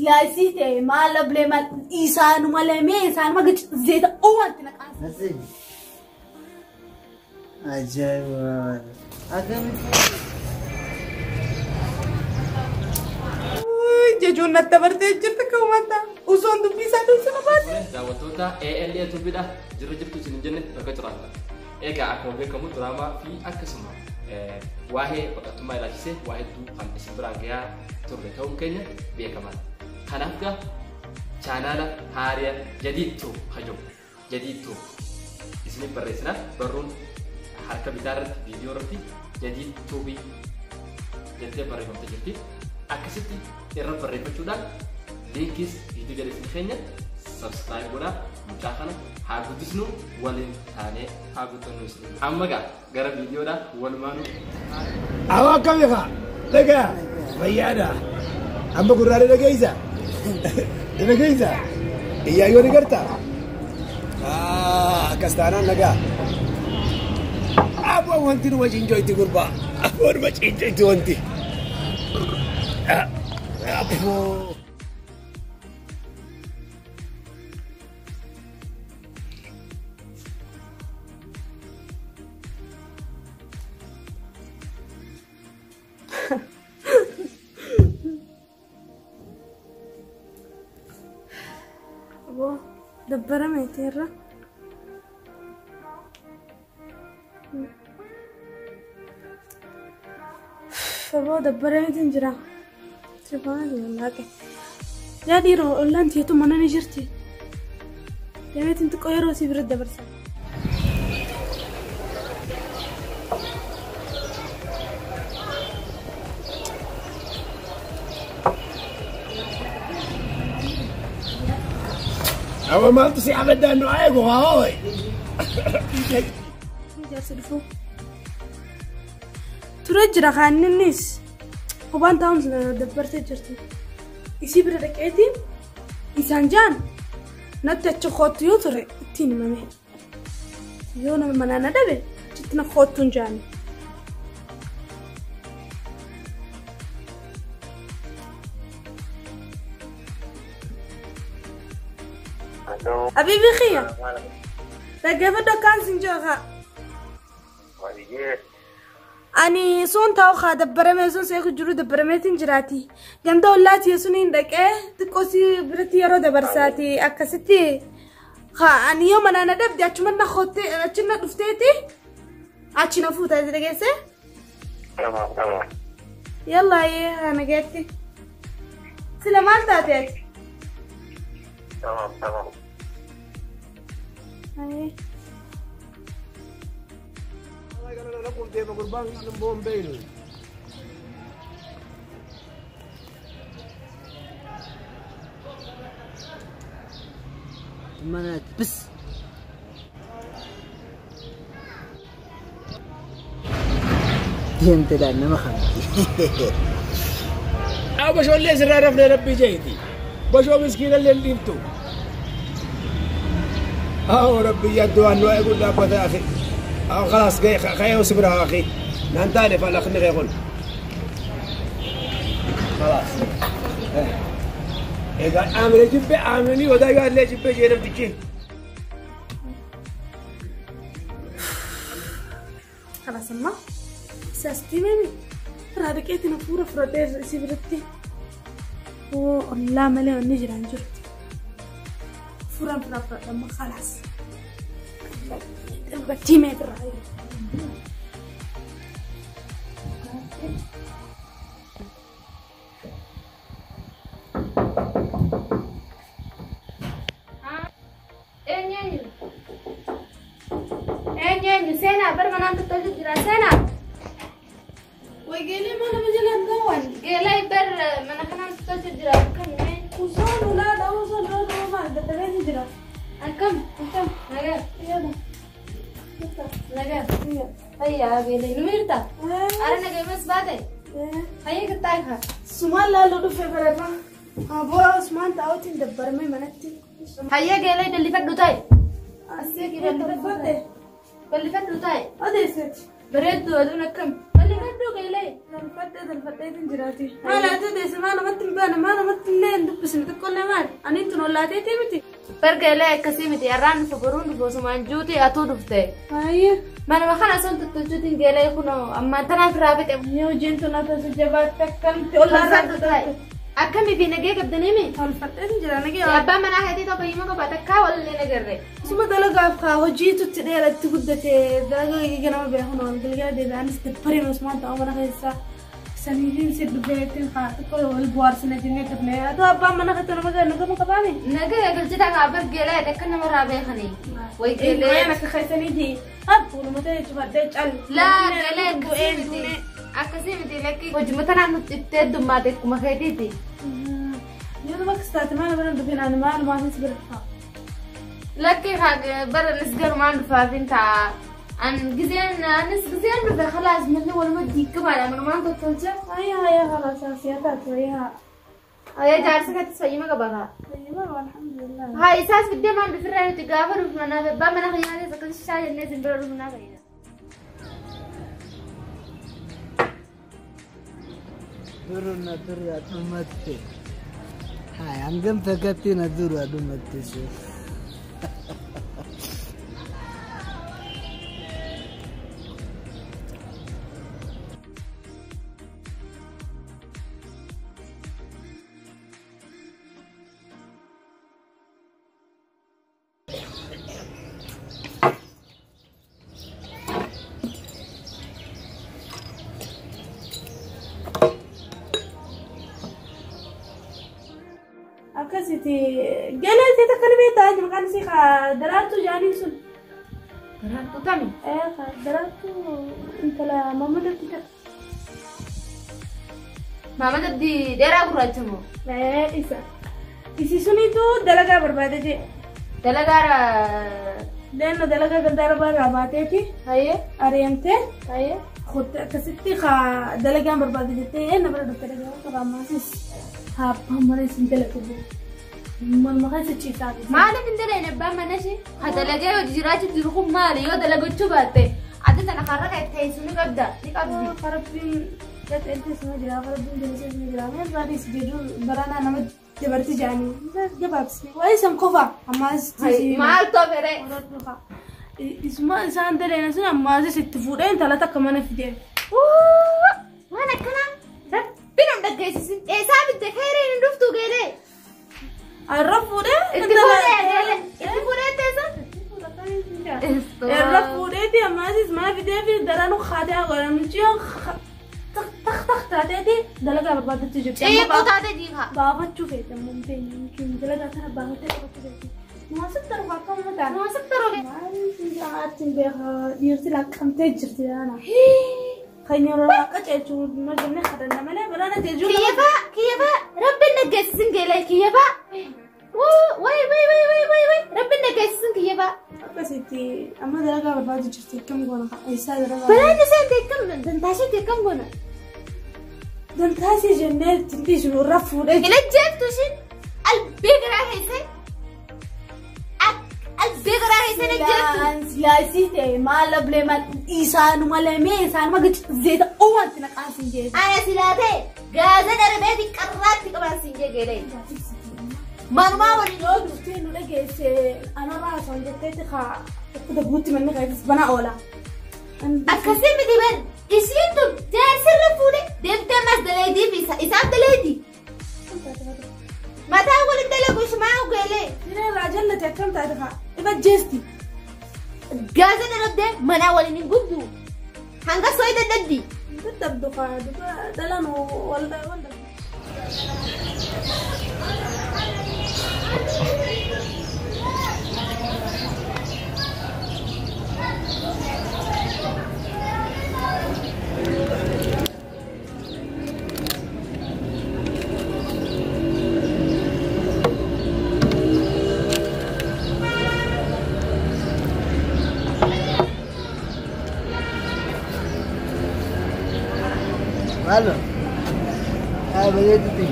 Laasii ta'e maal ablee maal isaanuma lamee isaanuma zeeta uumaatti naqaan. Nasi. Ajaa'iba! Akkamitti? Jechuun natti dabartee jirti akka uummata osoon dubbii isaa dubbisuu baate. Daawwattoota ALA tubiidha jirra jirtu isin hin jenne bakka jiraatan. Egaa akkuma beekamu diraamaa fi akkasuma waa'ee baqattummaa ilaalchisee waa hedduu kan isin biraan gahaa turre ta'uun keenya beekamaadha. Kanaaf gaa chaanaala Haariya Jadiittuu kajabu Jadiittuu isiniif barreessina barruun harka bitaa irratti viidiyoo irratti Jadiittuu fi jettee barreeffamtee jirti. Akkasitti irra barreeffachuudhaan liinkiis viidiyoo jala isin keenya subscribe godhaa mucaa kana haa guddisnu waliin taanee haa guddannu isin. Amma gaa gara viidiyoodhaa walumaanuu. Awwa akkami kaa? Dhagaa fayyaadha. Amma gurraalee dhageessa. Dhageessa. Iyyaayyoo ni gartaa? Akkas taanaan nagaa. Aboo wanti numa cincoyti gurbaa. Aboo numa cincoyti wanti. Aboo. Aboo dabbarameeteerra. Aboo dabbarameetiin jira. Telefoona laaqe. Yaa dhiiroo ollaan tiyeetu mana ni jirti. Deemeetiin xiqqoo yeroo si bira dabarsa. Awwa maaltu si abaddaan nu eegu haa hooy. Jaarsi dhufuu. Ture jira kan innis kophaan taa'uun dabbartee jirti. Isii bira dhaqeetiin isaan jaan natti achi koottu yoo ture ittiin himame. Yoo nama manaa na dhabe achitti na koottu hin jaani. Habibi kiyya. Dhaggeeffadhu akkaan sin jira kaa. Ani sun taa'u kaa dabbaramee sun seeku jiru dabbarameetiin jiraati. Ganda ollaatii sun hin dhaqee xiqqoo si biratti yeroo dabarsaati akkasitti kaa ani yoo manaa na dhabde achuma na koottee achi na dhufteeti achi na fuuta dhageesse. Yallaa yee haa nageetti. Sila maal taate ati? Ayee. Gurbaan boon beeynu. Mana bis. Deemte dhaan nama kamti. Haa bashoollee sirraa dafnee rabbii jeeti. Bashoo miskiina illee hin dhiiftu. Haa rabbii yaaddu waan nu eeguun dhaabbata akhi. Haa khalaas gahee osibira akhi. Naan taane falaqni kee kun. Khalaas. Egaa aamine jibbe aaminii odaa gaallee jibbe jee namtichi. خلاص amma isaasti mimi irraa dhaqeetiin hafuura fudhadhee isii biratti oo ollaa malee wanni jiraan jiru. Hafuuraan firaa fudhadha amma khalaas. Battii mee irraa. Eenyu eenyu? Eenyu eenyu? Seenaa bar manaan tottolchu jira. Seenaa. Way geelee maa nama jalaan ta'uun. Geelaa bar mana kanaan tottolchu jira. Akkam mee? Usoon ulaa dha'uu usoon ulaa dha'uu maal dadhabee jira. Akkam? Akkam? Nagaa. Yaada. Nagaa. Fayyaa geelee. Nu jirta? Ara nagaa mas baate? Fayyaa kittaa kaa. Sumaan laaluu dhufee bareeda. Aboo Usmaan taa'uutiin dabbaramee manatti. Fayyaa geelee dallifadhu taa'e. Asii dallifadhu. Dallifadhu taa'e. Odeesseeti. Bareedduu aduun akkam? Dallifadhu. Tolfadhu geelee. Tolfadhee tolfadheetiin jiraati. Maal haa ta'e maal namatti hin baane maal namatti illee hin dubbisne xiqqoollee maal ani tun ollaateetii miti. Bargeelee akkasii miti har'aan dhufa boruun dhufa osumaan juuti atuu dhufte. Baay'ee. Manuma kana sun tottolchuutiin geelee kunoo ammaan tanaaf irraa fixe. Yoo hojiin tun akka isa jabaatte akkamitti ollaarraa Tolfadhu. Akkamii fi nagee qabdanii mi? Tolfadheetiin jira nagee. Abbaan manaa keetii tokko hima qaba takkaa walillee nagarre. Suma dalagaaf kaa hojiitu itti dheeratti guddate dalagaa ganama beekuun wal galgala deebi'anis dabbareen osumaan ta'uu mana keessaa saniitiin si dhufeetiin haa xiqqoo wal bu'aarsina jennee dhufne haa ta'u abbaan mana keessa nama gama qabaame. Nagee galchita kaa bargeelee takka namarraa beekanii. Way Geelee geelee. akka keessaniiti haa fuuluma ta'e cufadhee cal. Laa geelee akkasii miti. Akkasii miti lakki hojii tanaan nutti itti heddummaate akkuma keetiiti. Yoo nama akkas taate maal bira dhufeen ani maal maatiin si bira dhufaa? Lakki haa bara nis garumaan dhufaafin ta'a. An gizeen anis gizeen dhufe khalaas manni waluma diigamaadha manumaan tottolcha. Ayyaa ayyaa khalaas asiyaa taate ayyaa. Ayyaa jaarsa keettis fayyima qaba kaa. Fayyima alhamdulillah. Haa isaas biddee maan dhufirraa nuti gaafa dhufna naaf abbaa mana kiyyaa akkasii shaa jennee isin bira dhufnaa fayyada. Duruna dura dhumatte. Hai, hangam takkatti na dura dhumatte si. Akkasitti galee takka ni beektaa maqaan isii kaa daraartuu jaanii sun. Daraartuu tami? Kaa daraartuu intala Maamud Abdii takka. Maamud Abdii dheeraa gurraacha moo? Isa. Isi sunitu dalagaa barbaade jee. Dalagaara. Leenno dalagaa gandaa irraa baateeti. Hayyee. Ari'amtee. Hayyee. Akkasitti kaa dalagaan barbaade jettee na bira dhufte dalagaa qaba ammasis. Haa abbaan mana isin dalagu. Manuma keessa ciisaa. Maaliif hin dalayne abbaan mana ishee? Haa dalagee hojii jiraachuu jiru kun maali yoo dalagachuu baatte adda tana karra kan teessu ni qabda ni qabdi. Farabbiin gaxeeltees ni jira farabbiin jalisees ni jira mee baadhiis jedhu baranaa nama dabarti jaanii gabaabsine. Waa'ee san qofa ammaas. Maal toofere? Isuma isaan dalayna sun ammaas itti fuudhee intala takka mana fidee. Waan akkanaa rabbiin hin dhaggeessisin eessaa bitte keereen hin dhuftu geelee. Arra fuudhee. Itti fuudhee geelee. Itti fuudhee teessa. Irra fuudheeti ammaas mana fidee fi daranuu haatee godhamuchi tak tak taateeti dalagaa barbaadachuu jirti. Ciiquu taate jiiqa. Baafachuu feete ammoo hin dalagaa kana baafattee qabachuu feete. Maasitti argu akkam ta'a. Maasitti argu. Maal achi beekaa dhiirti laqqamtee jirti yaana. Kan yeroo qaceelchuu marjannee kadhanna malee balaana jechuun. Kiyyafaa kiyyafaa rabbiin dhaggeessisin geelee kiyyafaa. Way way way way way way rabbiin dhaggeessisin kiyyafaa. Akkasitti amma dalagaa barbaadu jirti akkam goona eessaa dalagaa. Balaan isaan akkam dantaasheetti akkam goona. Dantaashee jennee ittiin dhiisnu irra fuudhee. Ila jeeftu ishiin albee garaa keessee albee garaa keessee na jeeftu. Silaasii ta'e maal ablee maal isaanuma lamee isaanuma zeeta uumanti naqaan siin jee. Ana silaa ta'e gaaza darbeeti qarraatti qabaan siin jee geelee. Manumaa waliin yoo dhuftee nu dhageesse anarraa osoo jetteetti kaa tokko dabbuutti manni keessas banaa oola. Akkasii miti bar ishiin tun jaarsirra fuudhe deemtee ammas daleedii fi isaan daleedii. Mataa waliin dalagu ishumaa geelee. Siree irraa jallate akkam taate kaa ifa jeesti. Gaaza darabdee manaa waliin hin gubdu. Hanga sooyi dadhabdi. Dadhabdu kaa duba dhalaan wal wal. Halo. Hai, bareedutti.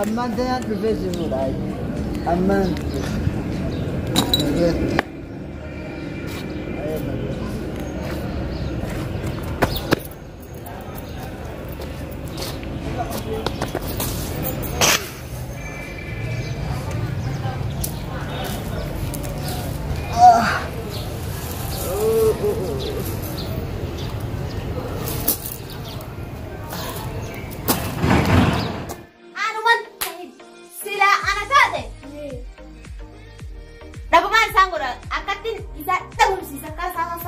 Ammaan tanaan dhufee si fuudha. Ammaan dhufee. Nagee.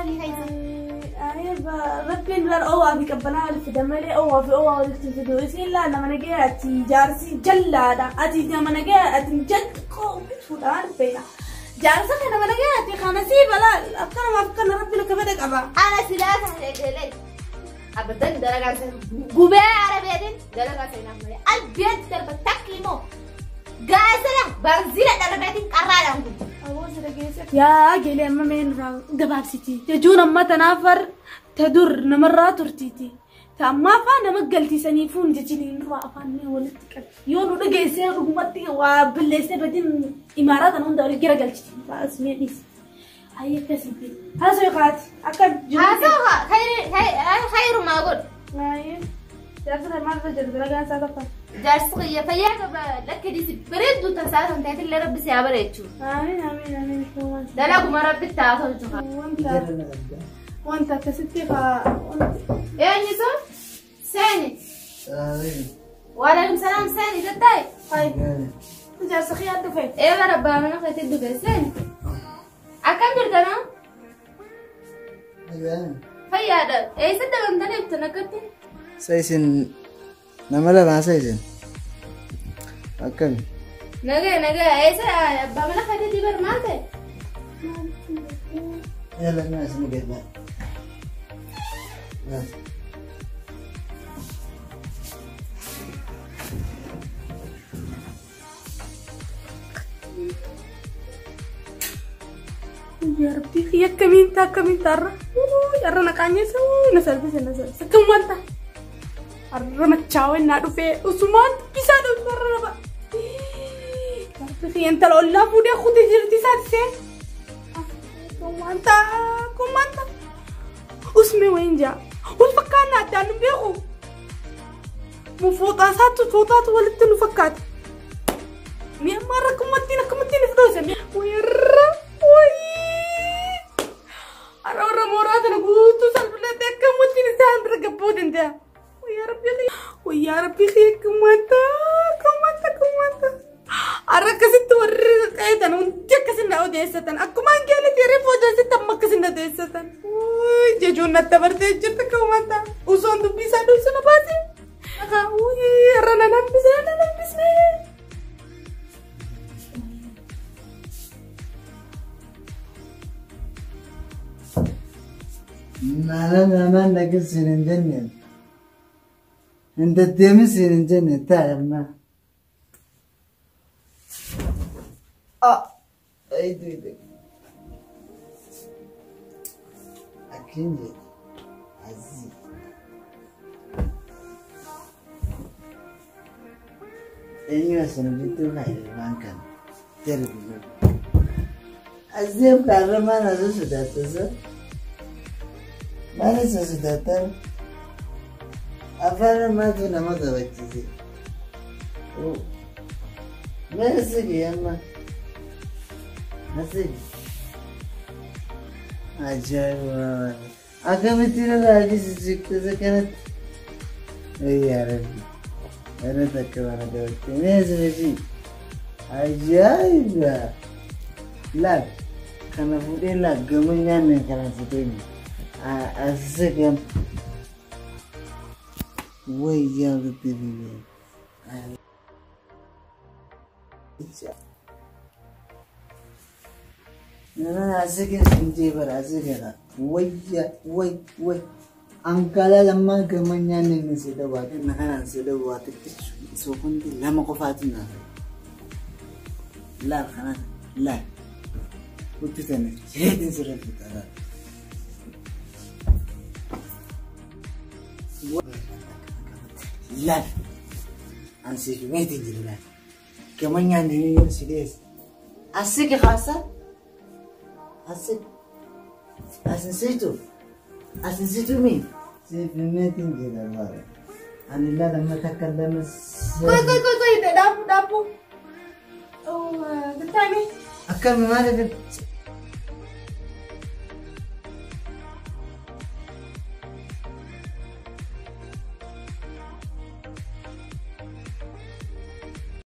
sanii keessa. Rabbiin laal oowwaa fi qabbanaa walitti fida malee oowwaa fi oowwaa walitti fidu. Isiin laal nama nagaya ati jaarsi jallaadha. Ati nama nagaya ati jalqoo fuudhaan beena. Jaarsa kana nama nagaya ati kana sii balaa akka namaaf kana rabbiin akka fedhe qaba. Ana silaa sana eegalee. Abadan dalagaa sana gubee arabeetiin dalagaa seenaaf malee albeetti darba takki immoo gaasila baanziila darbeetiin qarraadhaan gubu. Yaa geelee amma mee nurraa gabaabsiti. Jechuun amma tanaaf ta dur namarraa turtiiti. Ta ammaa faa nama galtiisanii fuun jechuun nurraa afaan mee walitti qabi. Yoo nu dhageessee dhugumatti waa balleessee badin imaaraa tan hunda walitti gara galchiti. Baas mee dhiisi. Ayi akkasitti. Haasoo kaati akka jiru. Haasoo khayrumaa godhu. Jaarsa kan maal irra jiru dalagaan isaa tokko. Jaarsi qiyya fayyaa qaba lakka dhiisi bareedduu tasaa kan ta'etillee rabbi si haa bareechu. Amiin amiin amiin. Dalaguma rabbi taa tolchu. Wanta akkasitti haa. Eenyu sun? Seeni. Waalaikum salaam seeni tattaa'e. Jaarsa qiyyaa dhufe. Ee bara abbaa mana keetti dhufe seeni. Akkam jirta noo? Fayyaadha. Eessa dabamtanii ibtan akkatti? Sa isin nama lamaa sa isin akkami? Nagaya nagaya eessa abbaa mana keetti bar maal ta'e? Yalla naa isin gaddaa. Yaa Rabbi kiyya akkamiin ta'a akkamiin ta'a har'a na qaanyeessa na salphise na salphise akkam wanta har'a machaawee naa dhufee usumaan dubbisaa dhufu har'a nama. Yaa Rabbi kiyya intala ollaa fuudhee kutee jirti isaati see. Akkam wanta akkam wanta usmee wayin jaa wal fakkaannaa addaan nu beeku. Fuuxaa isaatu fuuxaatu walitti nu fakkaata. Mi'a ammaa har'a akkamittiin akkamittiin if dhoose wayarra wayii. Har'a warra mooraa sana guutuu salphilatee akkamittiin isaan bira gabbuu danda'a. Wayyaa Rabbi wayyaa Rabbi akkam wanta akkam wanta akkam wanta. Har'a akkasitti warri qeetan hundi akkasin na odeessatan akkuma angeeliti reefu odeessitti amma akkasin na odeessatan. Jechuun natti dabartee jirti akkam wanta osoon dubbii isaa dhoksu na baase. Har'a na lambisne na lambisne. Mana namaan dhaqin siin hin jenne. Hin deddeemin siin hin jenne taa'e amma. Ah! Ay duide. Akkin jedhe. Azii. Eenyu asin jidduu kaa'e waan kana? Darbi jiru. Azeef kaarra maal asii sodaatasa? Maal isa sodaatan? Afaan namaatu nama taphachiise. Mee asigi amma. Asigi. Ajaa'iba! Akkamitti irraa ajjeesise kanatti? Yaa Rabbi. Irra takka mana qabatte. Mee asirratti. Ajaa'iba! Laal kana fuudhee laal gama nyaanne kana si deemu. Asigi. Wayyaa Rabbi biyya. Nama asigi sinjee bara asigara. Wayya way way. Ankaala lammaa gama nyaanne ni si dhawaate na kanaan si dhawaate sokundi lama qofaatu naafe. Laal kana laal. Huccuu tana jireetiin sirra fixaa laal. Laal. An siif meetiin jira laal. Gama nyaanne ni yoo si dhiyeesse. Asigi haasaa. Asigi. Asinsitu. Asinsitu mi? Siif meetiin jira laal. Ani laal amma takka lama Koi koi koi koi dhaabu dhaabu. Tattaame. Akkami maaliif